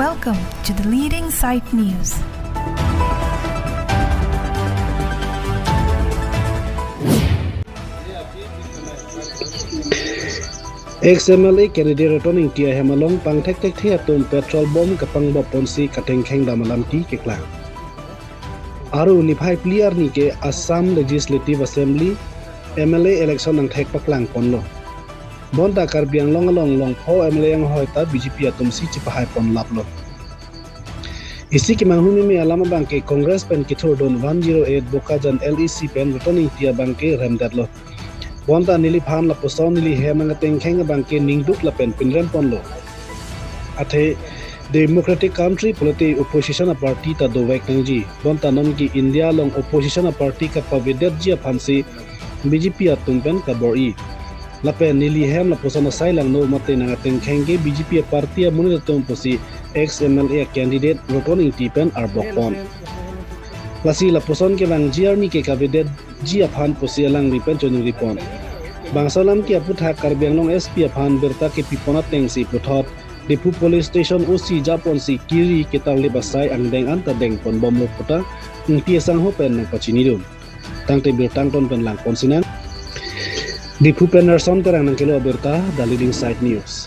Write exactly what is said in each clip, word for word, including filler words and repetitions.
Welcome to the leading site news. Ex M L A candidate Roton Ingti ahem along pangthekthekthe atum petrol bomb kapangbob ponsi katengkheng dam alamti keklang. Aru niphai phli arni ke Assam Legislative Assembly M L A election angthek paklang ponlo. Bonta Karbi Anglong along longpho M L A anghoi ta B J P atum si chipahai pon laplo. Isi kemanghu meme alam abang ke Congress pen kethurdun one zero eight Bokajan L A C pen Roton Ingti abang ke remdetlo. Bonta neliphan lapuson neli hem angatengkheng abang ke ningduk lapen pinrem ponlo. Athe democratic country pulote opposition a-party ta dovek nangji. Bonta non ke India along opposition a-party kapavedetji aphansi B J P atum pen kabor-i. Lapen neli hem lapuson asai langno mate nangatengkheng ke B J P a-party amonit atum pusi ex M L A candidate Roton Ingti pen arbok pon. Lasi lapuson kevangji arni ke kavedetji aphan pusi alangli pen choningri pon. Bangso alam ke aputhak Karbi Anglong S P aphan birta kepi pon atengsi puthot Diphu Police Station O C japonsi kiri ketarlip asai angdeng anta dengponbomlo puta Ingti asangho pen nangpachinidun. Tangte birta angton pen langpon sinang. Diphu pen Nerson Terang nangkelo abirta, The Leading Site News.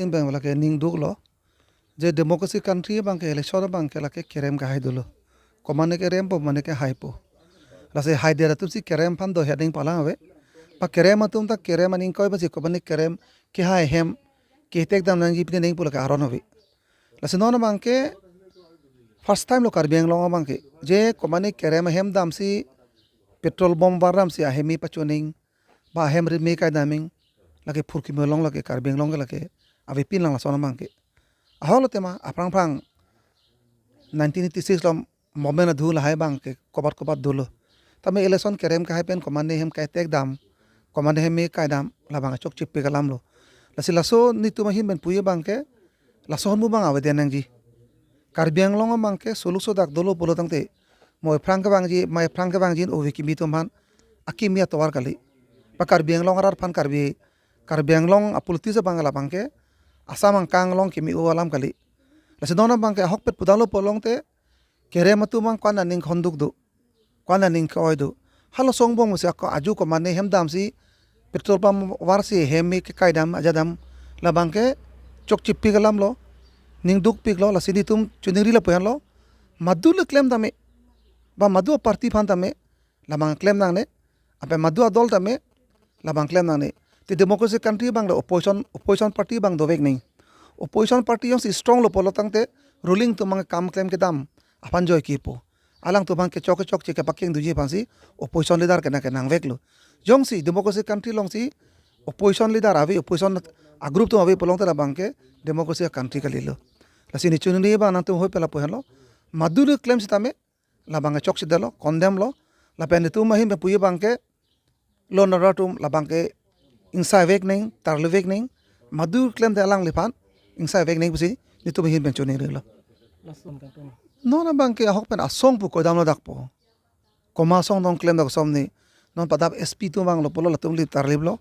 Abang lake ningduklo. Je democracy country abang ke election abang ke lake kerem kahai dolo. Komane kerempo, komane kehaipo. Lasi haidet atum si kerem aphan do heading palang ave. Pakerem atum ta kerem aning koi basi komane kerem kehai ahem ketek dam nangji pine neng pu lake aron ave. Lasi non abang ke first time lo Karbi Anglong abang ke. Je komane kerem ahem damsi petrol bomb var damsi ahem me pachoning ba ahem reme kai daming lake phurkimo along lake Karbi Anglong ke lake avepin lang lason abang ke. Ahok lo tema aphrang phrang nineteen eighty-six lo moment adhu lahai abang ke kobat kobat dolo. Tame election kerem kahai pen komane hem kaitek dam, komane hem me kai dam, labang chokche pik alam lo. Lasi laso netum ahin pen puye abang ke, laso ahormu abang avedet nangji. Karbi Anglong abang ke soluk sodak dolo pulo tangte, mo ephrang kevangji, ma ephrang kevangji in ove kimi atum aphan akimi atovar kali. Pa Karbi Anglong arat aphan Karbi, Karbi Anglong a-politics abang labang ke, Assam angkang along kimi o alam kali. Lasi non abang ke ahokpet pudamlo pulo tangte, kerem atum abang ko-an aning khonduk do, ko-an aning ke-oi do. Halaso angbong si ako aju komane hem damsi petrol pump varsi hem me kekai dam aja dam labang ke chokche pik alam lo, ningduk pik lo. Lasi netum choningri lapu-an lo, madu le klem tame, ba madu a-party aphan tame, labang klem nangne, ape madu adol tame, labang klem nangne. Te democracy country abang le opposition, opposition party abang dovek neng. Opposition party jongsi strong lo pulo tangte ruling atum abang kam klem kedam aphan joike po. Alangtum abang kechok kechokche kepakeng dunji aphansi opposition leader kena kenang veklo. Jongsi democracy country alongsi opposition leader ave, opposition a-group atum ave pulo tangte labang ke democracy a-country kalilo. Lasi ne choningri abang nangtum hoi pela pu henlo. Madu le klem sitame labang chokche detlo, condemn lo. Lapen netum ahin pen puye abang ke law and order atum labang ke ingsai vek neng, tarli vek neng, madu klemde alangliphan ingsai vek neng pusi netum ahin pen choningrilo. Lason kangtung. Non abang ke ahok pen asong pu kodam lo dak po. Komat asong dong klem dak som ni. Non padap S P atum abang lo pulo latum le tarlip lo.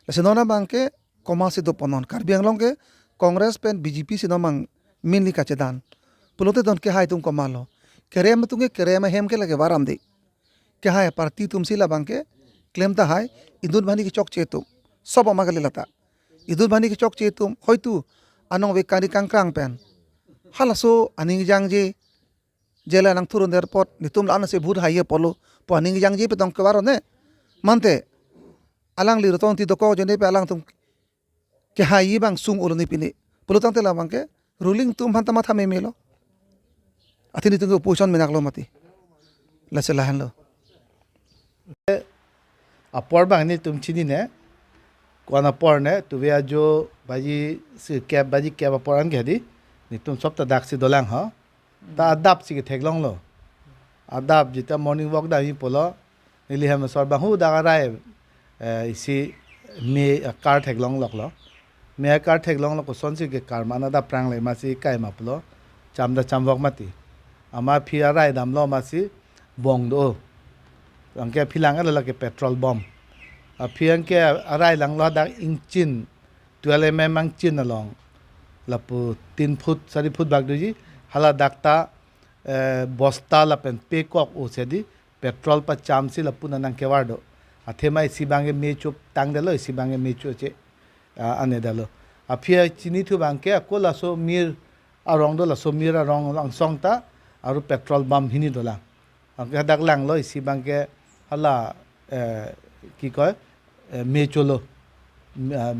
Lasi non abang ke komat si do pon non. Karbi Anglong ke Congress pen B J P si non abang mainly kachedan. Pulote don kehai atum komat lo. Kerem atum ke kerem ahem ke lake varam de. Kehai party atum si labang ke klem tahai, idun bani kechokche atum. Sob ama kali lata. Idun bani kechokche atum, hoitu anong vekari kangkrang pen. Halaso aning jangje, jela nangthurun der apot, netum la-an si vote hai apotlo, pu aning jangje petong kevar ne. Mante, alangli rotong ti dokok ajoine pen alangtum kehai abang sung-olo ni pini. Pulotangte labang ke ruling atum aphan ta matha memelo. Athe netum ke opposition menak lo mati. Lasi lahenlo. Apor abang netum chinine. Ko-an apor ne, tuve ajo baji sirkep, baji kep apor an ke hedi. Netum sop ta daksi dolang ho. Ta adap si ketheklonglo. Adap jita morning walk damji pulo. Neli hem asor abang hu dak arai, eh, isi me, eh, kar theklongloklo. Me kar theklonglo, kosonsi ke kar mana adap prang le masi kaima pulo. Cham ta cham vok mati. Amat aphi arai damlo masi bong do. Anke aphi lang ala ke petrol bomb. Aphi anke arai langlo dak ingchin, twelve M M ingchin along. Lapu tin foot, sari foot bak doji. Hala dak ta, eh, bosta lapen pekok o sedi petrol pachamsi lapu nang kevar do. Athema isi abang ke me chop tangdelo, isi abang ke me cho che, ah, anedelo. Aphi chinithu abang ke ako laso mir arong do, laso mir arong angsong ta aru petrol bomb hini dolang. Anke hadak langlo isi abang ke hala, eh, ki koi, eh, me cholo. Mi-, ah,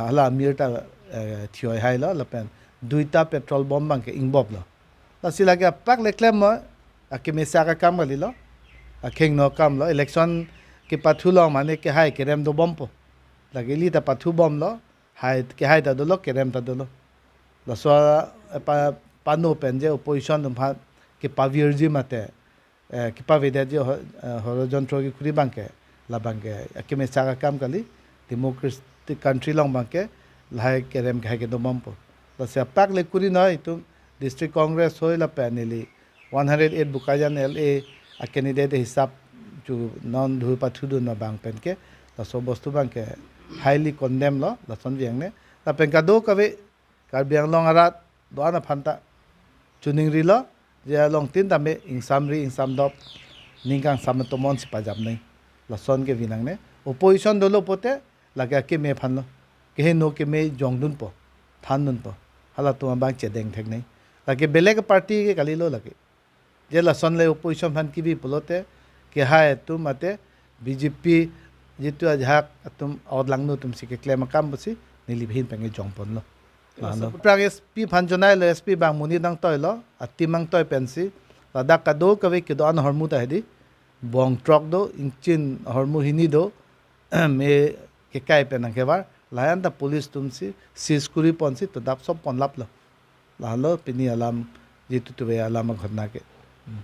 hala mir ta, eh, thioi hailo lapen duita petrol bomb abang ke ingboplo. Lasi lake apak le klemlo, akemesa akam kalilo, akhengno akamlo, election kepathu along mane kehai kerem dobompo. Lake ili ta pathu bomlo, hai, kehai ta dolo, kerem ta dolo. Laso, eh, pa, pano pen je opposition atum aphan kepavirji mate, eh, kepavedet je ho-, eh, horojontro kekhuri abang ke, labang ke akemesa akam kali, democratic country along abang ke lahai kerem kehai kedobompo. Lasi apak le kuri noi itum District Congress hoi lapen neli one hundred eight Bokajan L A a candidate hisap chu non dhur pathudun abang pen ke laso bostu abang ke highly condemn lo, lason veng ne. Lapen kadokave Karbi Anglong arat do-an aphan ta chuning rilo, je along tin tame ingsamri ingsamdop, ning kangsam tomon si pajap nai. Lason ke vinang ne. Opposition dolo pote, lake akeme aphan lo. Keheno keme jongdunpo, thandunpo. Halatum abang chedeng thek nai. Lake belek party ke kalilo lake. Je lason le opposition aphan kebi pulote, kehai atum mate B J P jitu ajahak atum out langno atum si keklem akam pusi neli ahin pen ke jongponlo. Lalo. Prang S P aphan jonailo, S P abang monit nangtoilo, atim nangtoi pensi, ladak kadokave kedo-an ahormu ta hedi, bong throk do, ingchin ahormu hini do, me kekai pen nangkevar, la-an ta police atum si, seize kuri ponsi, todap sop ponlaplo. Lalo pini alam, jitu tuve alam ghotna ke. Hmm.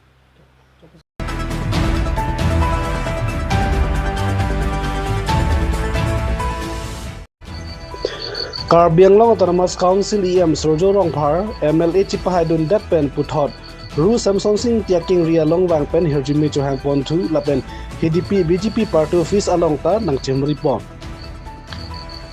Karbi Anglong Autonomous Council E M Surjya Rongphar, M L A chepahaidundet pen puthot Ru Semsonsing Ingti akengri along vang pen hirjume chohangponthu lapen H D P B J P party office along ta nangchimripon.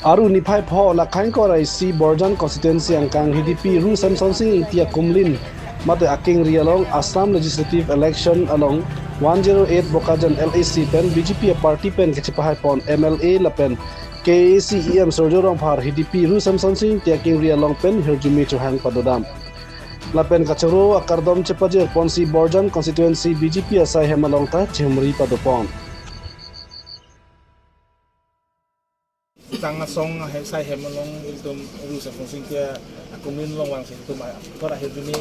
Aru niphai pho Lakhain kora isi Borjan constituency angkang H D P Ru Semsonsing Ingti akumlin mate akengri along Assam legislative election along one zero eight Bokajan L A C pen B J P party pen kachepahaipon M L A lapen K A A C E M Surjya Rongphar H D P Ru Semsonsing Ingti akengri along pen hirjume chohang padodam. Lapen kachoro akardom chepajirponsi Borjan constituency B J P asai hem along ta chimri padopon. Tang asong ahe sai hem along ilitum Ru Semsonsing Ingti akumlin along vangsi ilitum a-, kora hirjume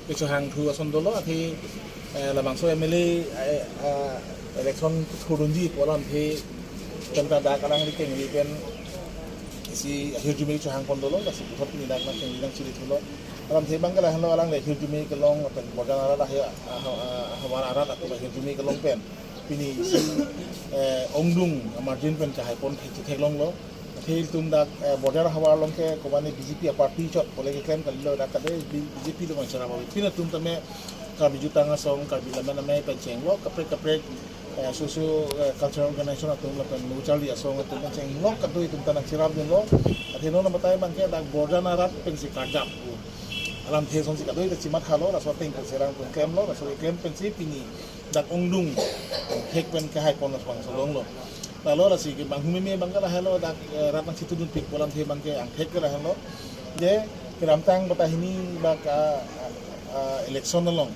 kechohangthu ason dolo, athe, eh, labangso M L A, eh, ah, election thurdunji pu alamthe penta dak alangli kengri pen isi hirjume chohangpon dolo, lasi puthot pini dak nangkengri nangchiri thulo. Alamthe abang ke lahenlo, alangli hirjume kelong lapen Borjan arat ahe, ah, ah, havar arat atum hirjume kelong pen pini isi, eh, ongdung margin pen kahaipon thek, theklonglo. Athe ilitum dak, eh, Borjan havar along ke kobane B J P aparty chot pule keklem kalilo, dak kade B-, B J P do mangchara bawi. Pini atum tame Karbi Jutang Asong, Karbi Lammet Amei pen chenglok kaprek kaprek, eh, socio, eh, cultural organization atum lapen lo charli asong atum pen chenglok kadokave atum ta nangcherapdunlo. Athe non nangpatai abang ke dak Borjan arat pensi karjap. Alamthe asonsi kadokave ta chimathalo, laso ateng pen serang pen klemlo, laso keklem pensi pini dak ongdung thek pen kahaipon labangso longlo. Lalo lasi ke bang humeme abang ke lahenlo, dak, eh, rat nangchithudunpik pu alamthe abang ke angthek ke lahenlo. Je kedamtang bata hini bak, ah, ah, election along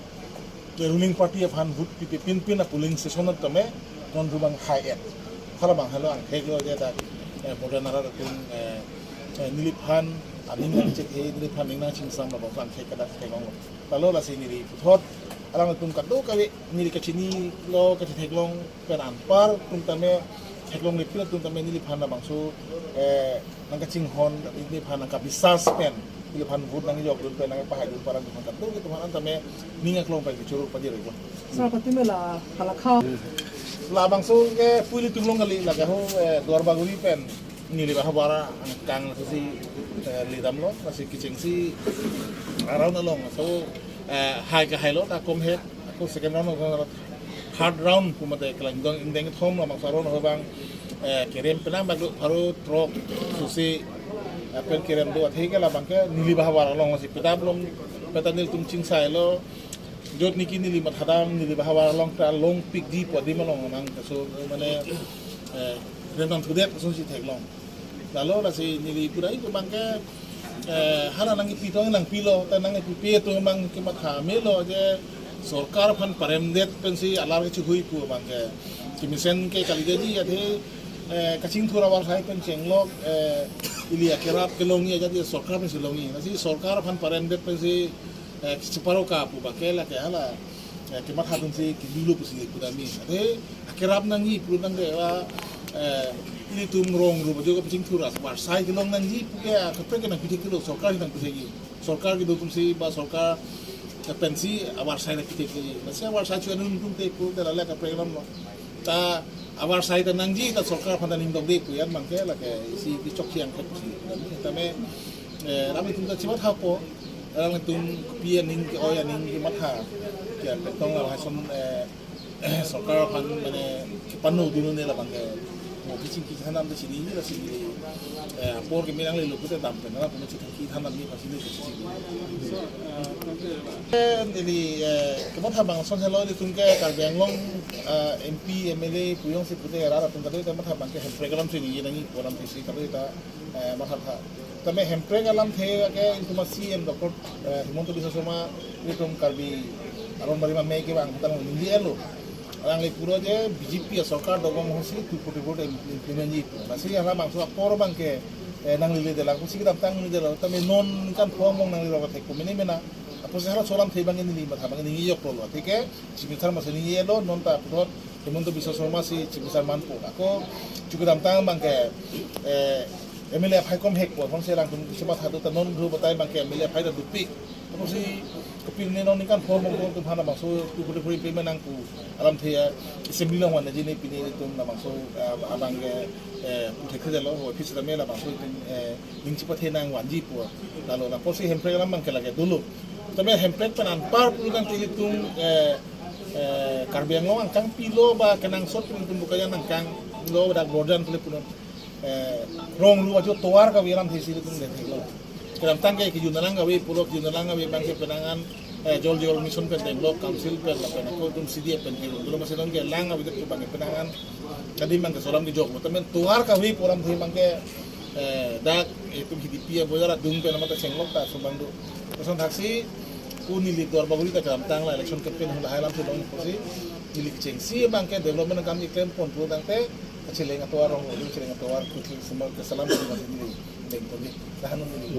ke ruling party aphan vote pipe pinpin a polling station tame non pu abang hai-et. Hala abang helo angthek lo je dak, eh, border arat atum, eh, eh, neliphan aning nangchethe, neliphan aning nangchingsam labangso angthek ke dak theklonglo. Lalo lasi neli puthot alangtum kadokave neli kachinilo kachetheklong pen anpar atum tame, theklonglepin atum tame neliphan labangso, eh, nangkachinghon, neliphan nangkabisas pen, neliphan vote nangjokdun pen nangpahaidun pu alam atum kadokave atum aphan tame ning aklong pen kechoro pajir-iklo. Sir, patime la halakha. Labangso ke puilitum along kali, lake ho, eh, Duar Bagori pen neli bahavar angkang si, eh, ledamlo, lasi kechengsi around along. So, eh, hai ke hailo, ta kom he, ako second round, ako third round pu mate kelang dong ingdeng thom labangso around ho abang, eh, kerem penang bak do pharo throk susi, eh, pen kerem do, athe ke labang ke neli bahavar along si petap long, peta nelitum chingsailo, jot niki neli mathadam, neli bahavar along ta longpikji pu adim along nang, so, mane, eh, rentang thudet asonsi theklong. Lalo lasi neli pura itu abang ke, eh, hala nangkipi tong nangpilo, ta nangkipi atum abang kematha melo je sorkar aphan paremdet pensi alar kechihui pu abang ke. Kemesen ke kalidet ji athe, eh, kachingthur avarsai pen chenglok, eh, ili akerap kelongji ajat sorkar pensi longji. Lasi sorkar aphan paremdet pensi, eh, kacheparo ka pu abang ke lake hala, eh, kematha atumsi kelulo pusi pudamji. Athe akerap nangji pu tangte ba, eh, ilitum rong rup ajo kachingthur avarsai kelong nangji pu ke, ah, kaprek ke nangpitheklo, sorkar nangpithekji. Sorkar kedo atumsi ba sorkar pensi avarsai nangpithekji. Lasi avarsai chu anun atumte pu ke lale kaprek alamlo. Ta avarsai ta nangji ta sorkar aphan ta ning dokde pu an abang ke lake isi kechok chiang ke pusi. Tame, eh, ram itum ta chimathapo, ram itum pi aning ke-oi aning kematha. Ke petong la hason, eh, sorkar aphan mane kepanodun ne labang ke. Mo keching kechethan dam ta chinine, lasi neli, eh, apor ke menang lelo pute dam pen, na puno chethan kechethan damji pasi neli keching. Eh, neli, eh, kematha abang ason helo, ilitum ke Karbi Anglong, eh, M P, M L A pu jongsi pute rat atum kadokave ta matha abang ke hemprek alamsi ningje nangji pu alamsi kadokave ta, eh, mathatha. Tame hemprek alamthe ke ilitum a-C M Doctor, eh, Himanta Biswa Sarma ilitum Karbi aron barim amei kevang ta ningje-etlo. Alangli pulo je B J P asorkar dobom ahutsi two forty-four implement ji pu. Lasi halabangso apor abang ke, eh, nangli ledet lang pusi kedamtang neli ledet lang. Tame non ningkan pho angbong nangli rok thek pu mene mena. Apotsi halaso alamthe abang neli matha abang ningje-etlo. Athe ke Chief Minister masi ningje-etlo, non ta puthot Himanta Biswa Sarma si Chief Minister manpo. Ako chu kedamtang abang ke, eh, M L A aphai kom hekpo, aphansi alangtum kechematha do ta non thu batai abang ke M L A aphai ta dopik. Apotsi kopine non ningkan pho angbong atum aphan labangso two forty-four implement nang pu alamthe, ah, assembly along vanji ne pine ilitum labangso, ah, abang ke, eh, puthekthedetlo, office tame labangso itum, eh, ning chepathe nangvanji pu. Lalo la apotsi hemprek alam abang ke lake dolo. Tame hemprek pen anpar pu tangte ilitum, eh, eh, Karbi Anglong angkang pilo ba kenangsot pu ilitum Bokajan angkang lo dak border pule punon. Eh, rong rup ajo tovar kave alamthe si ilitum le theklo. Kedamtang ke kejun alang kave pulo, kejun alang kave abang ke penang an, eh, Jal Jeevan Mission pen denglo, council pen lapen ako itum C D F pen denglo. Dolo masi dong ke lang kave dak abang ke penang an. Tadi abang ke so alam kejoklo. Tame tovar kave pu alamthe abang ke, eh, dak itum Hidipi abojar adung pen amat ta chenglok ta so abang do. Lason thaksi pu neli Duar Bagori ta kedamtang la election campaign hula hai alamsi long pusi neli kechengsi abang ke development akam keklem pon pu tangte kacheleng atovar rong, kacheleng atovar kuching semal kesalam semal neli dengponji. Dah non neli